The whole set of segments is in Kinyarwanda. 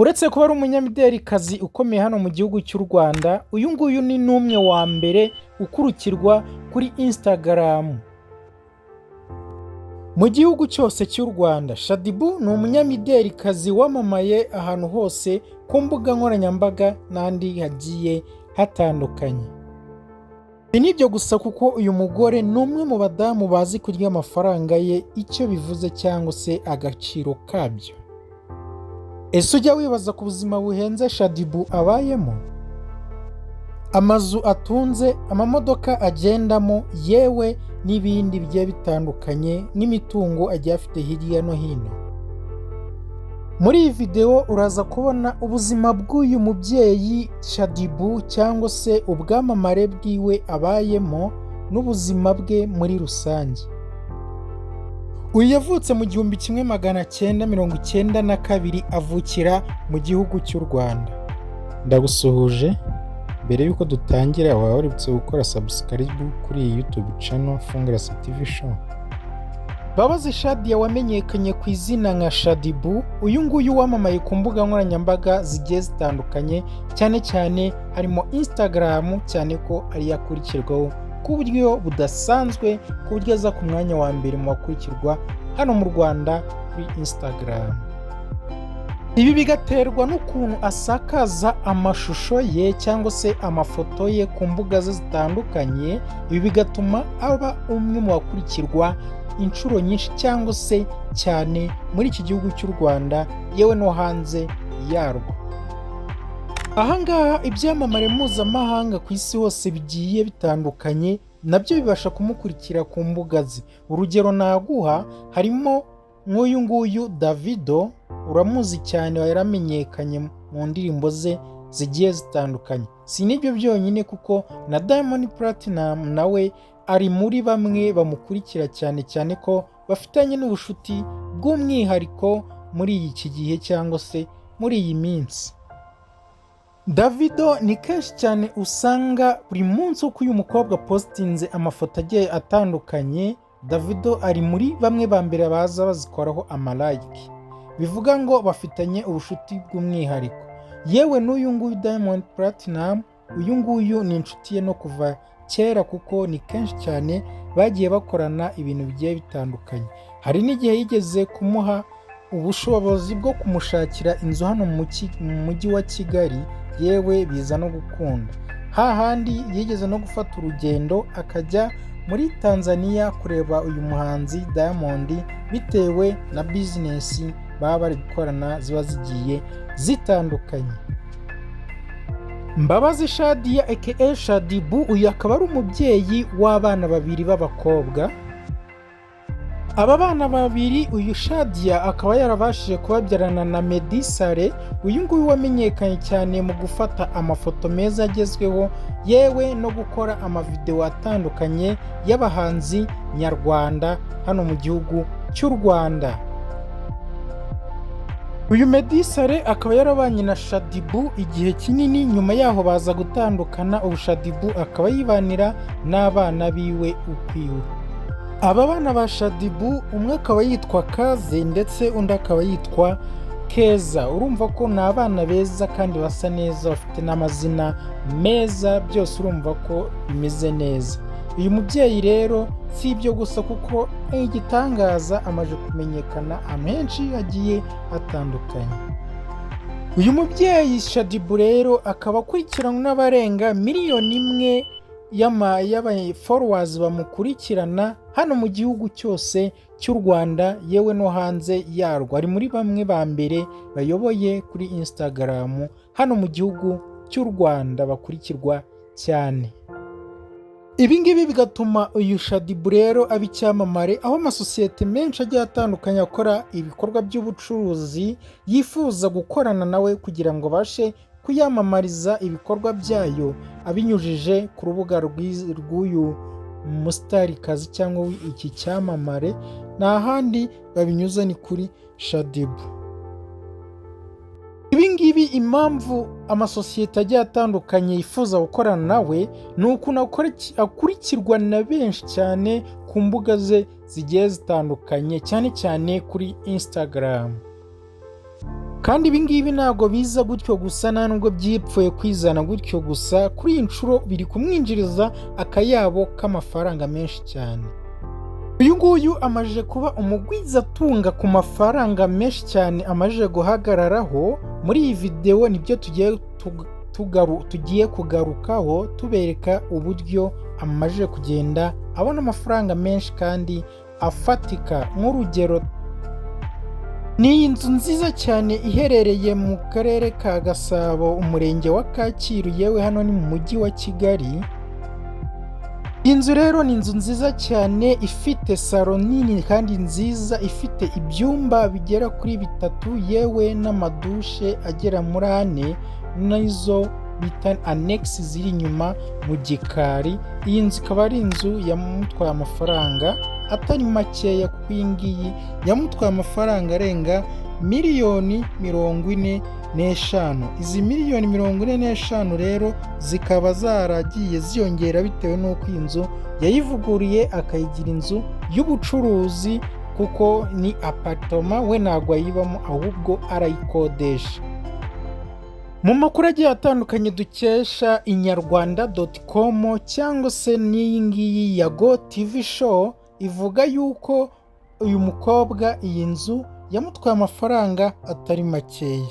Uretse kuba ari umunyamidelikazi ukomeye hano mu gihugu cy'u Rwanda, uyu nguyu ni n'umwe wa mbere ukurikirwa kuri Instagram mu gihugu cyose cy'u Rwanda. Shaddyboo ni umunyamidelikazi wamamaye ahantu hose ku mbuga nkoranyambaga n'ahandi hagiye hatandukanye. Si n'ibyo gusa, kuko uyu mugore ni umwe mu badamu bazi kurya amafaranga ye icyo bivuze cyangwa se agaciro kabyo. Ese ujya wibaza ku buzima buhenze Shaddyboo abayemo, amazu atunze, amamodoka agendamo, yewe n'ibindi bigiye bitandukanye n'imitungo agiye afite hirya no hino? Muri iyi videwo uraza kubona ubuzima bw'uyu mubyeyi Shaddyboo, cyangwa se ubwamamare bwiwe abayemo n'ubuzima bwe muri rusange. Uyu yavutse mu 1992, avukira mu gihugu cy'u Rwanda. Ndagusuhuje. Mbere y'uko dutangira, waba waributse gukora subscribe kuri iyi YouTube channel Fungurasa TV Show? Mbabazi Shadia wamenyekanye ku izina nka Shaddyboo, uyu nguyu wamamaye ku mbuga nkoranyambaga zigiye zitandukanye, cyane cyane harimo Instagram, cyane ko ariyo akurikirwaho ku buryo budasanzwe, ku buryo aza ku mwanya wa mbere mu bakurikirwa hano mu Rwanda kuri Instagram. Ibi bigaterwa n'ukuntu asakaza amashusho ye cyangwa se amafoto ye ku mbuga ze zitandukanye. Ibi bigatuma aba umwe mu bakurikirwa inshuro nyinshi cyangwa se cyane muri iki gihugu cy'u Rwanda, yewe no hanze yarwo. Ahangaha ibyamamare mpuzamahanga ku isi hose bigiye bitandukanye nabyo bibasha kumukurikira ku mbuga ze. Urugero naguha harimo nk'uyu nguyu Davido, uramuzi cyane, yaramenyekanye mu ndirimbo ze zigiye zitandukanye. Si n'ibyo byonyine, kuko na Diamond Platnumz nawe ari muri bamwe bamukurikira cyane, cyane ko bafitanye n'ubushuti bw'umwihariko muri iki gihe cyangwa se muri iyi minsi. Davido ni kenshi cyane usanga buri munsi uko uyu mukobwa apostinze amafoto agiye atandukanye, Davido ari muri bamwe ba mbere baza bazikoraho ama like, bivuga ngo bafitanye ubushuti bw'umwihariko. Yewe n'uyu nguyu Diamond Platnumz, uyu nguyu ni inshuti ye no kuva kera, kuko ni kenshi cyane bagiye bakorana ibintu bigiye bitandukanye. Hari n'igihe yigeze kumuha ubushobozi bwo kumushakira inzu hano mu mujyi wa Kigali, yewe biza no gukunda. Hahandi yigeze no gufata urugendo akajya muri Tanzania kureba uyu muhanzi Diamond, bitewe na business baba bari gukorana ziba zigiye zitandukanye. Mbabazi Shadia aka Shaddyboo, uyu akaba ari umubyeyi w'abana babiri b'abakobwa. Aba bana babiri, uyu Shadia akaba yarabashije kubabyarana na Meddy Saleh, uyu nguyu wamenyekanye cyane mu gufata amafoto meza agezweho, yewe no gukora amavidewo atandukanye y'abahanzi nyarwanda hano mu gihugu cy'u Rwanda. Uyu Meddy Saleh akaba yarabanye na Shaddyboo igihe kinini, nyuma yaho baza gutandukana. Ubu Shaddyboo akaba yibanira n'abana biwe ukwiwe. Aba bana ba Shaddyboo, umwe akaba yitwa Kaze ndetse undi akaba yitwa Keza. Urumva ko ni abana beza kandi basa neza, bafite n'amazina meza, byose urumva ko bimeze neza. Uyu mubyeyi rero si ibyo gusa, kuko igitangaza amaze kumenyekana ahantu henshi hagiye hatandukanye. Uyu mubyeyi Shaddyboo rero akaba akurikiranwa n'abarenga 1 miliyoni y'aba followers bamukurikirana hano mu gihugu cyose cy'u Rwanda, yewe no hanze yarwo. Ari muri bamwe ba mbere bayoboye kuri Instagram hano mu gihugu cy'u Rwanda bakurikirwa cyane. Ibi ngibi bigatuma uyu Shaddyboo rero aba icyamamare, aho amasosiyete menshi agiye atandukanye akora ibikorwa by'ubucuruzi yifuza gukorana nawe kugira ngo abashe kuyamamariza ibikorwa byayo abinyujije ku rubuga rw'uyu musitarikazi cyangwa iki cyamamare. Nta handi babinyuza, ni kuri Shaddyboo. Ibi ngibi, impamvu amasosiyete agiye atandukanye yifuza gukorana nawe, ni ukuntu akurikirwa na benshi cyane ku mbuga ze zigiye zitandukanye, cyane cyane kuri Instagram. Kandi ibi ngibi ntabwo biza gutyo gusa, nta nubwo byipfuye kwizana gutyo gusa. Kuri iyi nshuro biri kumwinjiriza akayabo k'amafaranga menshi cyane. Uyu nguyu amaze kuba umugwizatunga ku mafaranga menshi cyane amaze guhagararaho. Muri iyi videwo nibyo tugiye kugarukaho, tubereka uburyo amaze kugenda abona amafaranga menshi kandi afatika. Nk'urugero ni iyi nzu nziza cyane iherereye mu Karere ka Gasabo, Umurenge wa Kacyiru, yewe hano ni mu Mujyi wa Kigali. Iyi nzu rero ni inzu nziza cyane, ifite salo nini kandi nziza, ifite ibyumba bigera kuri bitatu, yewe n'amadushe agera muri ane, n'izo bita annexe ziri inyuma mu gikari. Iyi nzu ikaba ari inzu yamutwaye amafaranga atari makeya, kuko iyi ngiyi yamutwaye amafaranga arenga miliyoni 45. Izi miliyoni 45 rero zikaba zaragiye ziyongera bitewe n'uko iyi nzu yayivuguriye akayigira inzu y'ubucuruzi, kuko ni appartement, we ntabwo ayibamo ahubwo arayikodesha. Mu makuru agiye atandukanye dukesha inyarwanda.com cyangwa se n'iyi ngiyi ya Go TV Show, ivuga yuko uyu mukobwa iyi nzu yamutwaye amafaranga atari makeya.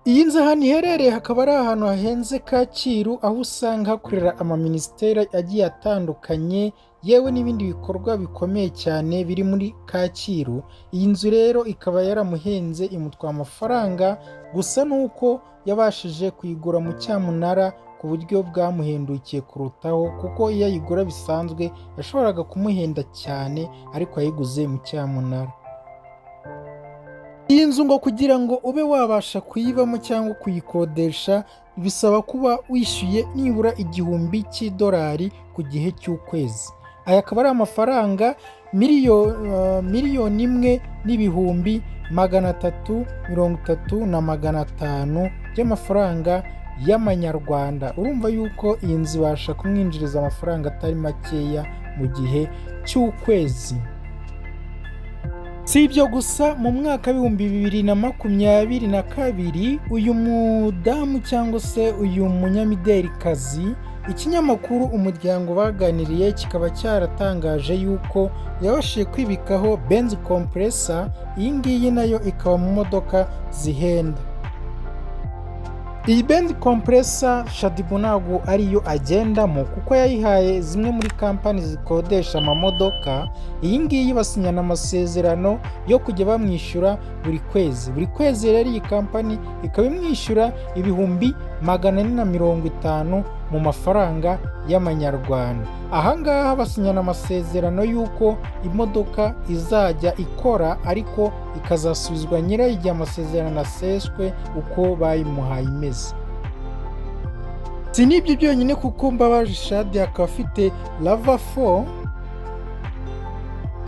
Iyi nzu ahantu iherereye hakaba ari ahantu hahenze Kacyiru, aho usanga hakorera amaminisiteri agiye atandukanye, yewe n'ibindi bikorwa bikomeye cyane biri muri Kacyiru. Iyi nzu rero ikaba yaramuhenze, imutwara amafaranga, gusa nuko yabashije kuyigura mu cyamunara ku buryo bwamuhendukiye kurutaho, kuko iyo ayigura bisanzwe yashoboraga kumuhenda cyane, ariko yayiguze mu cyamunara. Iyi nzu ngo kugira ngo ube wabasha kuyibamo cyangwa kuyikodesha, bisaba kuba wishyuye nibura $1000 ku gihe cy'ukwezi. Aya akaba ari amafaranga 1,330,500 by'amafaranga y'amanyarwanda. Urumva yuko iyi nzu ibasha kumwinjiriza amafaranga atari makeya mu gihe cy'ukwezi. Si ibyo gusa, mu mwaka w'2022 uyu mudamu cyangwa se uyu munyamidelikazi, ikinyamakuru Umuryango baganiriye kikaba cyaratangaje yuko yabashije kwibikaho Benz Kompressor. Iyi ngiyi nayo ikaba mu modoka zihenda. Iyi Benz Kompressor Shaddyboo ntabwo ariyo agendamo, kuko yayihaye zimwe muri kampani zikodesha amamodoka. Iyi ngiyi basinyana amasezerano yo kujya bamwishyura buri kwezi buri kwezi. Rero iyi kampani ikaba imwishyura 450,000 mu mafaranga y'amanyarwanda. Ahangaha basinyana amasezerano y'uko imodoka izajya ikora, ariko ikazasubizwa nyirayo igihe amasezerano aseswe uko bayimuhaye imeze. Si n'ibyo byonyine, kuko Mbabazi Shadia akaba afite RAV4.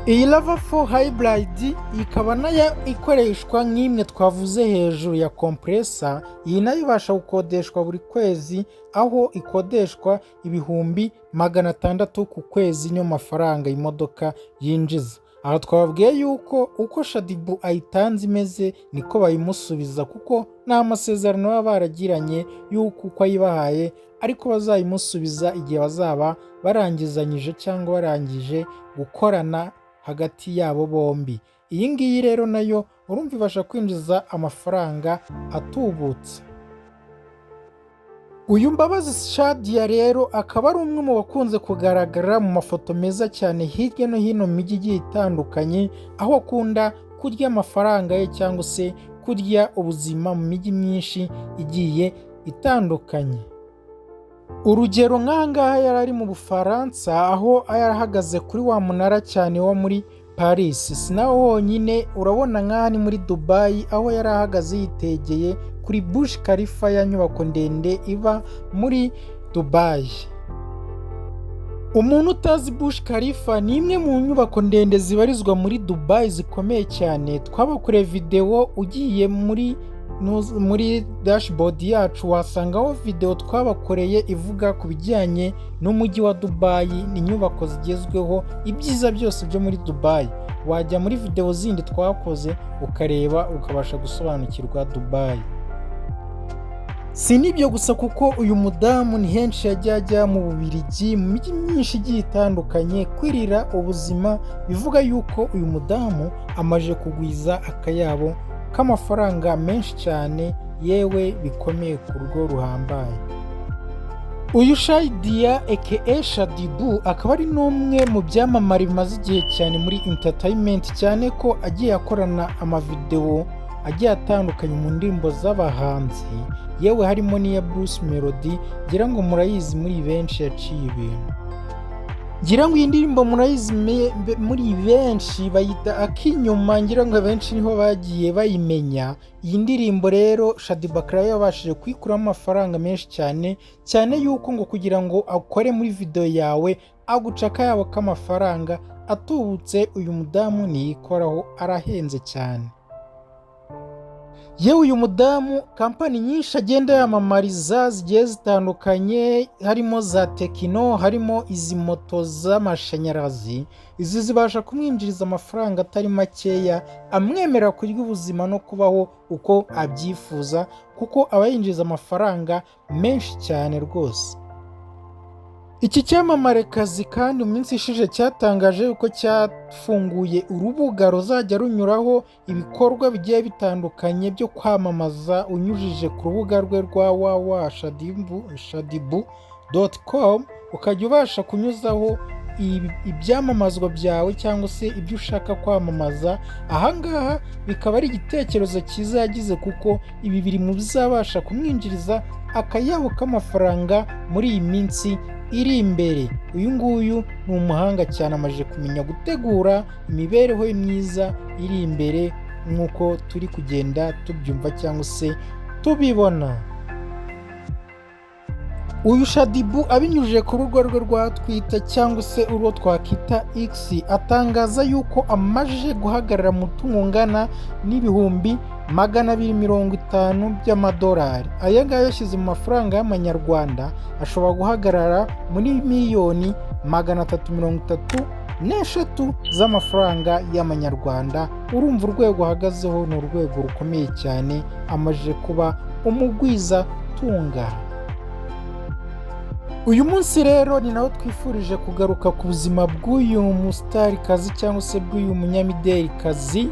Iyi RAV4 Hybrid ikaba nayo ikoreshwa nk'imwe twavuze hejuru ya Kompressor. Iyi nayo ibasha gukodeshwa buri kwezi, aho ikodeshwa 600,000 ku kwezi, niyo mafaranga imodoka yinjiza. Aha twababwiye yuko uko Shaddyboo ayitanze imeze niko bayimusubiza, kuko nta masezerano baba baragiranye y'uko uko ayibahaye ariko bazayimusubiza igihe bazaba barangizanyije cyangwa barangije gukorana hagati yabo bombi. Iyi ngiyi rero nayo urumva ibasha kwinjiza amafaranga atubutse. Uyu Mbabazi Shadia rero akaba ari umwe mu bakunze kugaragara mu mafoto meza cyane hirya no hino mu mijyi igiye itandukanye, aho akunda kurya amafaranga ye cyangwa se kurya ubuzima mu mijyi myinshi igiye itandukanye. Urugero nk'aha ngaha yari ari mu Bufaransa, aho yari ahagaze kuri wa munara cyane wo muri Paris. Si naho honyine, urabona nk'aha ni muri Dubai, aho yari ahagaze yitegeye kuri Burj Khalifa, ya nyubako ndende iba muri Dubai. Umuntu utazi Burj Khalifa, ni imwe mu nyubako ndende zibarizwa muri Dubai zikomeye cyane. Twabakoreye videwo, ugiye muri dashboard yacu wasangaho videwo twabakoreye ivuga ku bijyanye n'umujyi wa Dubai, inyubako zigezweho, ibyiza byose byo muri Dubai. Wajya muri videwo zindi twakoze ukareba, ukabasha gusobanukirwa Dubai. Si n'ibyo gusa, kuko uyu mudamu ni henshi yagiye ajya, mu Bubiligi, mu mijyi myinshi igiye itandukanye, kwirira ubuzima. Bivuga yuko uyu mudamu amaze kugwiza akayabo k'amafaranga menshi cyane, yewe bikomeye ku rugo ruhambaye. Uyu Shadiya aka Shaddyboo akaba ari n'umwe mu byamamare bimaze igihe cyane muri entertainment, cyane ko agiye akorana amavidewo agiye atandukanye mu ndirimbo z'abahanzi, yewe harimo n'iya Bruce Melody. Ngira ngo murayizi muri benshi, yaciye ibintu. Ngira ngo iyi ndirimbo murayizi muri benshi, bayita "Akinyuma". Ngira ngo abenshi niho bagiye bayimenya. Iyi ndirimbo rero Shaddyboo akaba yabashije kuyikuramo amafaranga menshi cyane, cyane yuko ngo kugira ngo akore muri video yawe aguca akayabo k'amafaranga atubutse. Uyu mudamu ntiyikoraho, arahenze cyane. Yewe, uyu mudamu kampani nyinshi agenda yamamariza zigiye zitandukanye, harimo za Tecno, harimo izi moto z'amashanyarazi, izi zibasha kumwinjiriza amafaranga atari makeya, amwemerera kurya ubuzima no kubaho uko abyifuza, kuko aba yinjiza amafaranga menshi cyane rwose. Iki cyamamarekazi kandi mu minsi ishize cyatangaje yuko cyafunguye urubuga ruzajya runyuraho ibikorwa bigiye bitandukanye byo kwamamaza, unyujije ku rubuga rwe rwa www.shaddyboo.com, ukajya ubasha kunyuzaho ibyamamazwa byawe cyangwa se ibyo ushaka kwamamaza. Ahangaha bikaba ari igitekerezo cyiza yagize, kuko ibi biri mu bizabasha kumwinjiriza akayabo k'amafaranga muri iyi minsi iri imbere. Uyu nguyu ni umuhanga cyane, amaze kumenya gutegura imibereho ye myiza iri imbere, nk'uko turi kugenda tubyumva cyangwa se tubibona. Uyu Shaddyboo abinyujije ku rubuga rwe rwa Twitter cyangwa se urwo twakita X, atangaza yuko amaze guhagarara mutungo ungana n'250,000 by'amadolari. Aya ngaya yashyize mu mafaranga y'amanyarwanda ashobora guhagarara muri miliyoni 333 z'amafaranga y'amanyarwanda. Urumva urwego ahagazeho ni urwego rukomeye cyane, amaze kuba umugwizatunga. Uyu munsi rero ni nawo twifurije kugaruka ku buzima bw'uyu musitarikazi cyangwa se bw'uyu munyamidelikazi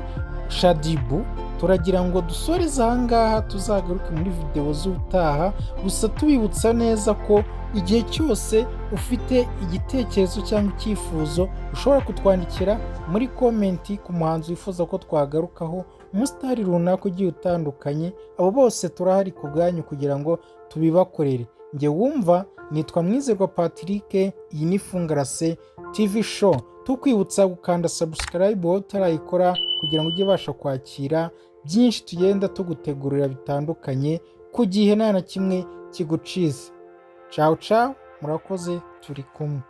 Shaddyboo. Turagira ngo dusoreze aha ngaha, tuzagaruke muri videwo z'ubutaha. Gusa tubibutsa neza ko igihe cyose ufite igitekerezo cyangwa icyifuzo, ushobora kutwandikira muri comment ku muhanzi wifuza ko twagarukaho, umusitari runaka ugiye utandukanye. Abo bose turahari ku bwanyu kugira ngo tubibakorere. Njye wumva nitwa Mwizerwa Patrick, iyi ni Fungarase TV Show. Tukwibutsa gukanda subscribe wowe utarayikora, kugira ngo ujye ubasha kwakira byinshi tugenda tugutegurira bitandukanye ku gihe, nta na kimwe kigucize. Cawu cawu, murakoze, turi kumwe.